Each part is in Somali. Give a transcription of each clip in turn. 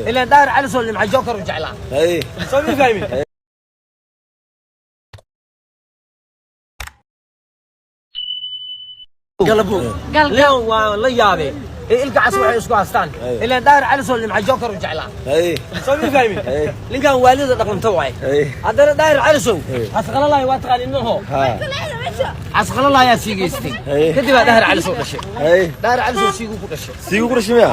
Ilaan Daahir Cali Sow Nimca Joker u jeclaa. Soo ma fahmin? Galabo Leon waan la yaabay ee ilka cas waxay isku haystaan. Ilaan Daahir Cali Sow Nimca Joker u jeclaa. Soo ma fahmin? Ninkan waalida dhaqanto waay. Haddana Daahir Cali Sow Casqalalaay waa taqaan ilmaho. Casqalalaay ayaa siigaystay. Kadib aa Daahir Cali Sow dhashay. Daahir Cali Sow siigu ku dhashay. Siigu ku dhashay miya?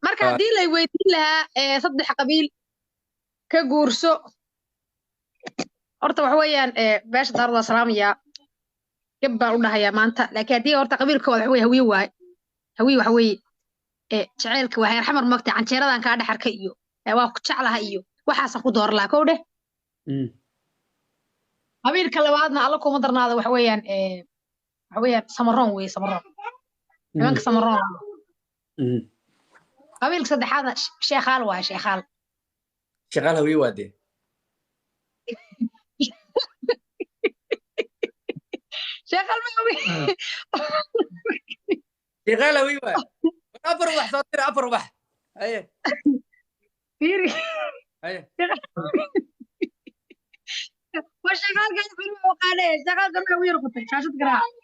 Marka haddii lay weydiin lahaa ee saddex qabiil ka guurso, horta waxa weeyaan beesha Daarood waa salaamayaa, gab baan u dhahayaa maanta. Laakiin haddii horta qabiilkooda waxa weye Hawiye waaye. Hawiye waxa weeye jaceylka waa heer Xamar, mogta canjeeradan kaa dhex arkay iyo waa ku jeclaha iyo waxaasaan ku dooran lahaa. Kow dheh. Qabiilka labaadna, Alla kuma darnaada, waxa weeyaan Samaroon weeye, Samaroon, nimanka Samaroon. Qabiilka saddexaadna Sheekhaal waaye, Sheekhaal. Shaqaal Hawiye waa dee. Sheekhaal ma Hawiye? Shaqaal Hawiye waa. Afar ubax soo dira, afar ubax. Haye. Fiiri. Haye. Waa Sheekhaalkan fiiri waa qaane Sheekhaalkan waa Hawiye noqotay shaashad garaac.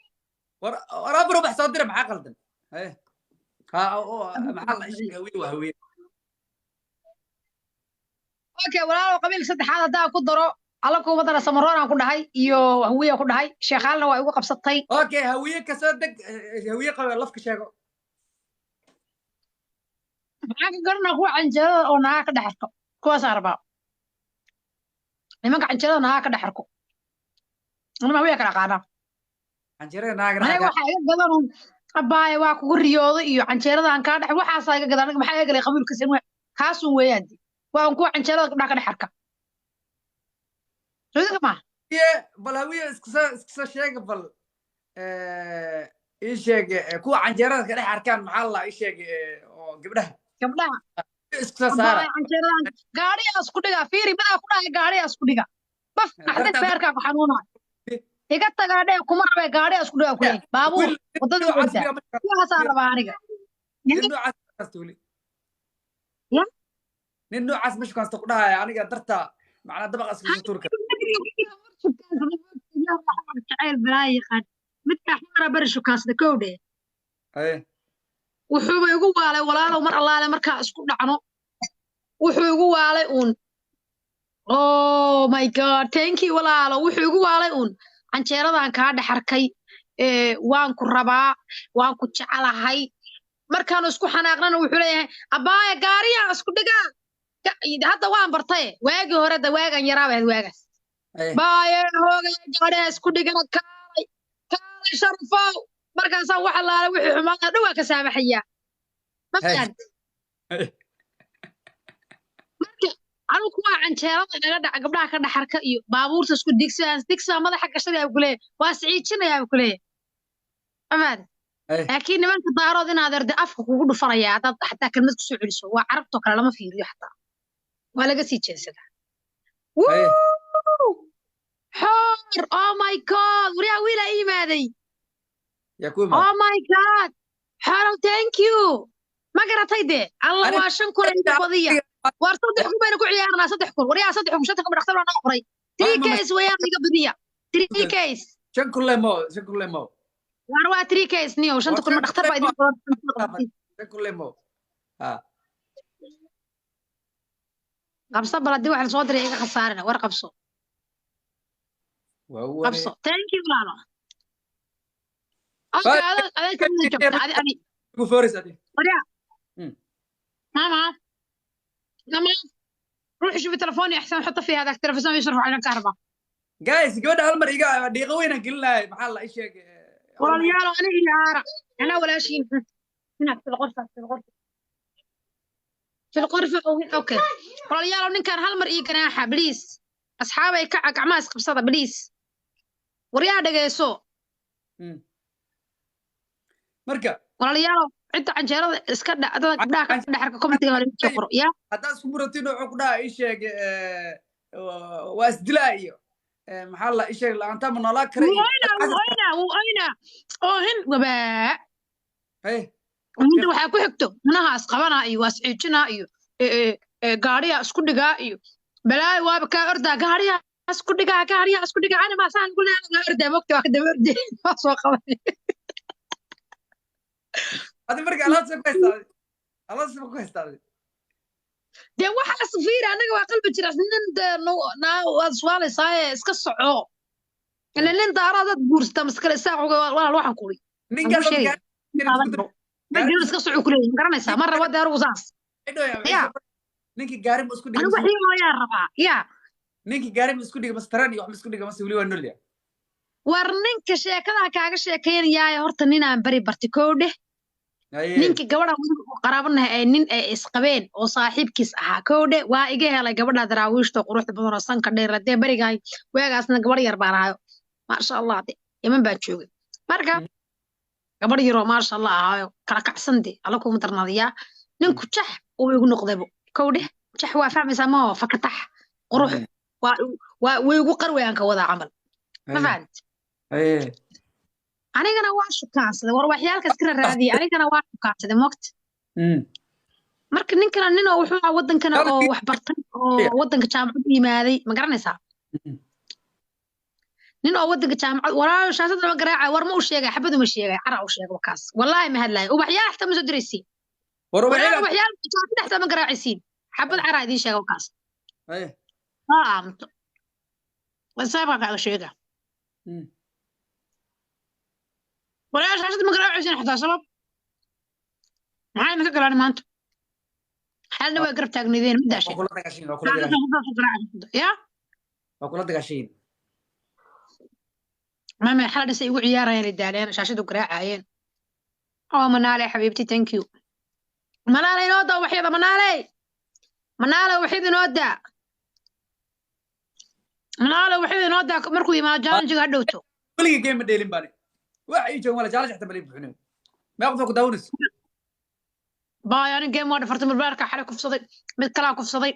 War afar ubax soo dira, maxaa qaldan? Haye. Ha oo maxaa la sheegay? Hawiye waa Hawiye. Okay walaalo, qabiilka saddexaad haddaan ku daro, Alla kuma dara, Samaroon aan ku dhahay iyo Hawiye ku dhahay, Sheekhaalna waa igu qabsatay. Okay, Hawiye ka soo deg, Hawiye qaba lafka sheego. Maxaa ka garanaa? Kuwa canjeerada oo nagaa ka dhex arko, kuwaasaa rabaa, nimanka canjeerada nagaa ka dhex arko. Anima Hawiye kala aqaanaa. Canjeerada naaga. Aniga waxaa iga gadan un abaaye waa kugu riyoodo iyo canjeeradan kaa dhex, waxaasaa iga gadan. Aniga maxaa iga galay qabiilkiisa? Kaasun weeyaan de, waa un kuwa canjeerada gabdhaha ka dhex arka. Soo maaha? Hawiye, bal Hawiye iska soo sheega bal. Ii sheeg kuwa canjeerada ka dhex arkaan, maxaa la ii sheeg oo gabdhaha. Gabdhaha. Iska soo saara. Abaaye canjeeradan gaadhiyaa isku dhiga. Fiiri, midaa ku dhahay gaadhiyaa isku dhiga, baf naxdin, beerkaa ku xanuunaa, iga tagaa dhee, kuma rabee, gaadhiyaa isku dhiga kuleey, baabuur wadada ordaa, kuwaasaa rabaa aniga. Nin noocaas kasta weli. Ya? Nin noocaas meesha kasta ku dhahaya aniga darta macnaa dabaqa iska soo tuuri kara. Jacayl balaa yaqaan midkaa Xamara bari shukaasda kowdhe. Haye. Wuxuuba igu waalay walaalow, mar allaale markaa isku dhacno wuxuu igu waalay uun, oh my God, thank you walaalo, wuxuu igu waalay uun canjeeradan kaa dhex arkay, waan ku rabaa, waan ku jecelahay. Markaanu isku xanaaqnana wuxuu leeyahay abbaaya gaariyaa isku dhigaa. Hadda waan bartaye, waagii hore da waagan yaraa bahayd waagaas. Haye. Baaye hoogay gaariyaa isku dhigana, kaalay kaalay sharfow, markaasaa wax allaale wixii xumaada dhan waa ka saamaxayaa, ma Haye. fahan? Haye. Marka anigu kuwaa canjeerada naga dhaca gabdhaha ka dhaxarka iyo baabuurta isku digsidaan digsidaa madaxa gashaday ku leeyahay, waa siciijinayaa ku leeyahay, ma fahan? Haye. Laakiin nimanka Daarood inaad erde afka kugu dhufanayaa haddaad xataa kelmad kusoo celiso. Waa Carabtoo kale, lama fiiriyo xataa, waa laga sii jeedsadaa. Haye. Wuu! Xoor, oh my God, waryaa wiilaa ii yimaaday. Yaa ku imaada? Oh my God, Xorow, thank you. Ma garatay dee Alla waa 5,000 iga badiya. War 3,000 baynu ku ciyaarnaa, 3,000 waryaa, 3,000, 5,000 dhakhtar baa noo qoray, three Ks weeyaan, iga badiya, three Ks. 5,000 lemo, 5,000 lemo. War waa three Ks niyo, 5,000 ma dhakhtar baa idin qoran? 5,000 lemo ha. Qabso bal, haddii wax la soo diray iga khasaarina. War qabso. Waa ware. Qabso, thank you walaalo. Okay, adaa kamida joogta adi adi. Ugu fooraysa adi. waryaa. ماما ماما، روحي شوفي تلفوني احسن، حطي فيه هذاك التلفزيون يصرف علينا كهرباء. Guys, gabadha hal mar iga dhiiqo weynaan gelinahay, maxaa la ii sheeg والله انا يا انا ولا شيء هنا في الغرفه، في الغرفه، في الغرفه. Okay walaalayaal, ninkan hal mar ii ganaaxa please. Asxaabay, kaca, gacmaha isqabsada please. Waryaa, dhegeyso. Marka Walaalayaal, cidda canjeerada iska dhacdada gabdhaha ka dhexarka commentiga hore soo qoro ya. Haddaa isku muratin wuxuu ku dhaha ii sheeg waa isdilaa iyo maxaa la ii sheeg la'aanta ma noolaa kara iyo Wuu oynaa, wuu oynaa, wuu oynaa, oohin wabaa. Haye. Inta waxaa ku xigto munahaas qabanaa iyo waas ciijinaa iyo gaariyaa isku dhigaa iyo balaayo, waaba kaa ordaa, gaariyaa isku dhigaa, gaariyaa isku dhigaa, ani maasaan ku leeyahay ordaa, mogta waa ka daba ordee, waa soo qabanay. Adi marka alaabta ku haystaa, alaabta ku haystaa. Dee waxaas fiiri, annaga waa qalbi jiras. Nin dee naa waad iswaalaysaaye, iska soco ila nin daaraadaad guursata maskale isaaq walaal, waxaan kuri ninkaas sheegaya. Ma jiro, iska soco kuleeyahay, ma garanaysaa? Ma rabo dee anugu saas. Ya. Ninkii gaari ma isku dhigay? Anigu waxii hooyaa rabaa ya. Ninkii gaari ma isku dhigay mastaran iyo wax ma isku dhigay mase weli waa nolya? War ninka sheekada kaaga sheekaynayaaye, horta ninaan bari bartay kow dheh. Ninka gabadha weliba uu qaraabanahay ay nin ay isqabeen oo saaxiibkiis ahaa, kow dheh, waa iga helay gabadha Daraawiishta oo quruxda badan oo sanka dheer. Dee berigaay waagaasna gabadh yar baan ahayo, maasha Allah, de Yaman baan joogay marka. Gabadh yaroo maasha Allah ahaayo kala kacsan, de alla kuma darnaadayaa, ninku jax uu igu noqdaybo, kow dheh. Jax waa fahmaysaa ma? Fakatax qurux waa way igu qarwayaan ka wadaa camal, ma fahamti? Anigana waa shukaansaday, war waxyaalka iska raadiyay, anigana waa shukaansaday, mogta. Marka ninkana nin oo wuxuu ahaa wadankana oo wax bartay oo wadanka jaamacad u yimaaday, ma garanaysaa? Nin oo wadanka jaamacad, walaalo shaashada lama garaaca. War ma u sheegay? Xabad uma sheegay, cara u sheegay wakaas. Wallaahi ma hadlaayo, ubaxyaal xataa ma soo diraysiin. War walaalo ubaxyaal shaashada xataa ma garaacaysiin, xabad cara idiin sheega wakaas. Haa, aamuto wasaabka kaaga sheega. Walaalo shaashada ma garaacaysiin xataa, sabab maxaa idinka galaan maanta? Xaalna waa garab taagnaydeen, ma daashay? Waa kula dagaashayin, waa kula dagaashayin. Ya. Waa kula dagaashayin. Mama xala dhisay igu ciyaarayeen, ay daaleen, shaashadu garaacayeen. Oo Manaale xabiibti, thank you Manaale, inoo daa waxyada Manaale, Manaale waxyada inoo daa, Manaale waxyada inoo daa. Markuu yimaado challenge-ga ha dhowto. Weligii game ma dheelin baani, wax ii joogan wala challenge xataa malii buuxinayo. Meeqa qof ku daawanayso? Baay, ani game waa dhafartay, marbaarka xalay kufsaday, mid kalaa kufsaday.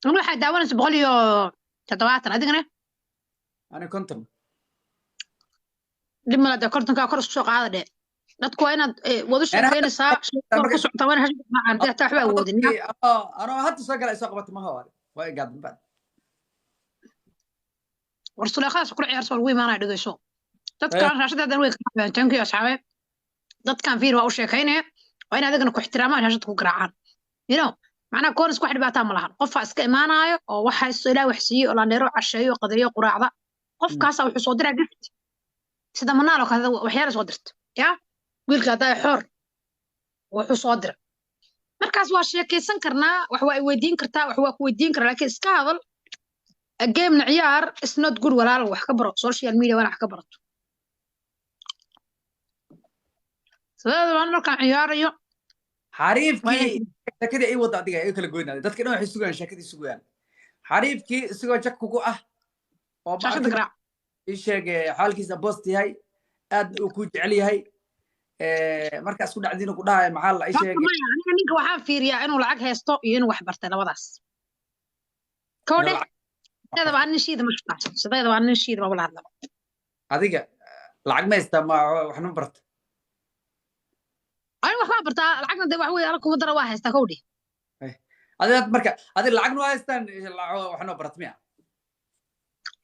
Anigu waxaa daawanaysa 170, adigana? Ani 50. Dhib male dee, 50-kaa kor isku soo qaada dhee. Dadku waa inaad wadu sheekeynaysaa, sheeko ku socota, waa inaad hesha dee hataa waxba awoodin. Anoo hadda soo gala isoo qabata maha, waa igaadin baan. War Suleekhadaas kula ciyaarsa, waa lagu imaanaya, dhegeyso. Dadkan shaashadaadan way kala, thank you asxaabe. Dadkan fiir, waa u sheekaynaya, waa in adigana ku ixtiraamaan, shaashada ku garaacaan, you know macnaha koonis wax dhibaataa ma lahan. Qofaa iska imaanaayo oo wax haysto, Ilaah wax siiyo, oo laandheero casheeyo, qadariyo, quraacda, qofkaasa wuxuu soo diraa gift sida Manaal oo kale, waxyaala soo dirta ya wiilka haddaa xoor wuxuu soo dira. Markaas waa sheekaysan karnaa, wax waa i weydiin kartaa, wax waa ku weydiin karaa, laakiin iska hadal, gamena ciyaar is not good. Walaal, wax ka baro social media, waana wax ka barato. Sababta waan markaan ciyaarayo Xariifkii sheekadii ay wadda adiga ay kala goynaaday, dadka dhan waxay sugayaan sheekadii sugayaan. Xariifkii isagoo jak kugu ah oo shaashada garaac. Ii sheeg, xaalkiisa bost yahay, aadna uu ku jecel yahay, markaa isku dhacdiina ku dhahaya maxaa la ii sheegay? Maya, aniga ninka waxaan fiiriyaa inuu lacag haysto iyo inuu wax bartay, labadaas koodhe. Sideedaba aan nin shiida ma shaqaaqsan, sideedaba aan nin shiida ma wala hadlaba. Adiga lacag ma haystaa, ma waxna ma barta? Aniga waxbaa bartaa, lacagna dee wax wey, alla kuma dara, waa haystaa, kowdhe. Adiga marka adiga lacagna waa haystaan, waxna barat miya?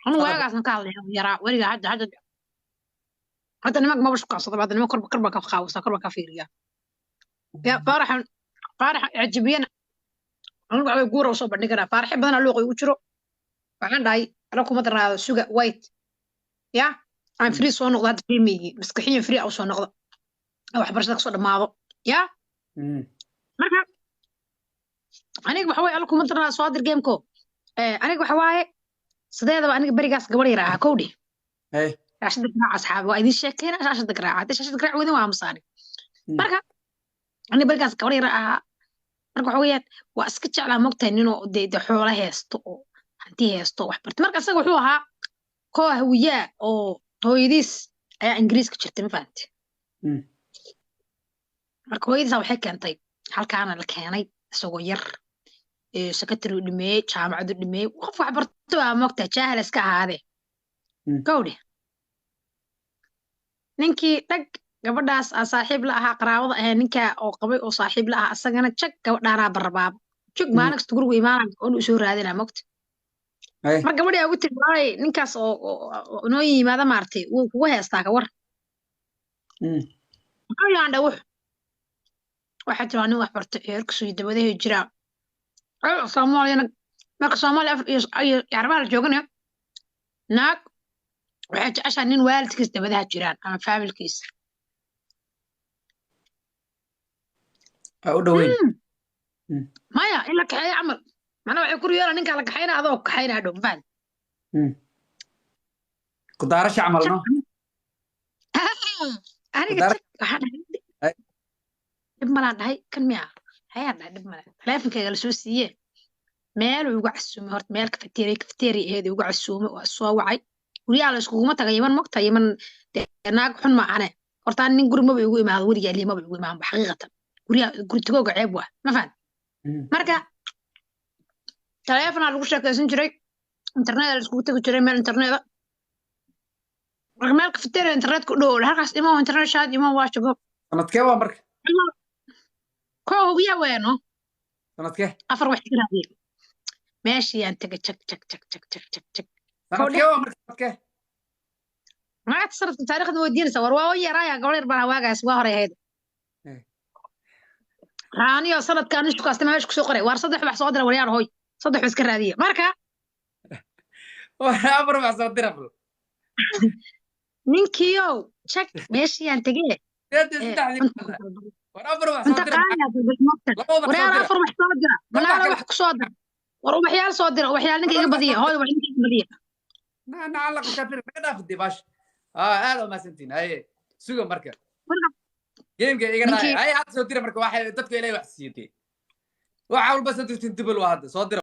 Anigu waagaasna ka hadlaya yaraa weliga, hadda nimanka maba shukaansadaba, hadda niman korba kor baan ka qaawasa, kor baan ka fiiriyaa ya. Faaraxan, Faaraxa icjibiyana, anigu waxbay guura usoo bandhiganaa, Faaraxyo badanaa luuqa igu jiro. Waxaan dhahay alla kuma darnaado, suga, wait ya aan free soo noqdo. Hadda free miyi, maskaxiyan free u soo noqdo, waxbarashada kasoo dhammaado ya. Marka aniga waxa waye, alla kuma darnaado, soo dir gameko. Aniga waxa waaye, sideedaba aniga berigaas gabar yar ahaa, kowdhi. Shaashada garaaca asxaabi, waa idin sheekeyna, shaashada garaaca. Haddii shaashada garaac weydin waa aamusaani. Marka aniga berigaas gabar yar ahaa, marka waxa weeyaan waa iska jeclaa, mogtahay, ninoo dee xoolo haysto oo hanti haysto, wax bartay. Marka isaga wuxuu ahaa koo Hawiyaa oo hooyadiis ayaa Ingiriiska jirtay, ma fahamte? Marka hooyadiisa waxay keentay halkaana la keenay isagoo yar, secretary u dhameeyey, jaamacad u dhameeyey, qof wax barto waa, mogtahay, jaahil iska ahaadee. Gawdhe ninkii dhag Gabadhaas aan saaxiib la ahaa, qaraabada ahay, ninkaa oo qabay oo saaxiib la ahaa, asagana jag gabadhaanaa barrabaaba jog maalin kasta gurigu imaanaa oon u soo raadinaa mogta. Mar gabadhii ugu tiri, "Walahi ninkaas oo inoo yimaada maartay wuu kugu heestaa, ka war?" Muxuu yaandha wux waxaa jira nin wax bartay, heerkiisu iyo dabadahay jiraa. Soomaaliyana marka Soomaaliya iyo carabaha la joogana, naag waxay jeceshahay nin waalidkiis dabadaha jiraan ama faamilkiisa. Aa u dhoweyn. Maya, in la kaxeeyo camal macnaa waxay ku riyoona ninkaa la kaxayna adoo ku kaxayna hadhow, mafahant? Ku daarasha camal, no? Aniga jag waxaan dhahay dhib malaan dhahay, kan miya hayaan dhahay, dhib male. Taleefonkayga lasoo siiye, meeluu igu casuumay horta, meel cafeteria aheed igu casuumay, waa soo wacay. Guryaha la iskuguma taga Yaman, mogta Yaman dee naag xun ma ahane. Horta ani nin guri maba igu imaado, weligaa lii maba igu imaanba xaqiiqatan. Guryaha guri tagooga ceeb waa, ma fahan? Marka taleefonaa lagu sheekaysan jiray, internet la iskugu tagi jiray, meel interneta. Marka meel cafeteria internetka u dhow, halkaas imo, internet shaad imo, waa jago. Sanadkee waa marka? Koo hubiya weeno. Sanadkee? Afar wax ka raadiyay, meeshii aan tegay, jag jag jag jag jag jag jag. Sanadkee waa marka, sanadkee? Magaca sanadka taariikhda weydiinaysa? War waa yaraaya, gabadh yar baan waagaas, waa horay ahayd. Raaniyo sanadkaan isku kaastay meesha kusoo qoray. Waar saddex wax soo dira, waryaar hoy, saddex wax iska raadiya marka. War afar wax soo dira bal. Ninkiiow jag meeshii aan tegee. Sideed ee, saddexdii cunto war afar wax soo cunto dira. qaaliya moogta. Laba wax soo waryaar dira. Afar wax soo dira. Laba wax Walaalo kale. Wax kusoo dira, war ubaxyaal soo dira, ubaxyaal ninka iga Laba wax badiya. soo Hooy, wax ninka iga badiya. Na nacala kafir naga dhaaf dee baash. Aad u mahadsantiin. Haye, suga marka. Marka gameka iga ninkii raaya. Haye, hadda soo dira marka. Waxay dadka Ilaahay wax siiyay, waxa walba soo dirtin dibal waa hadda soo dira.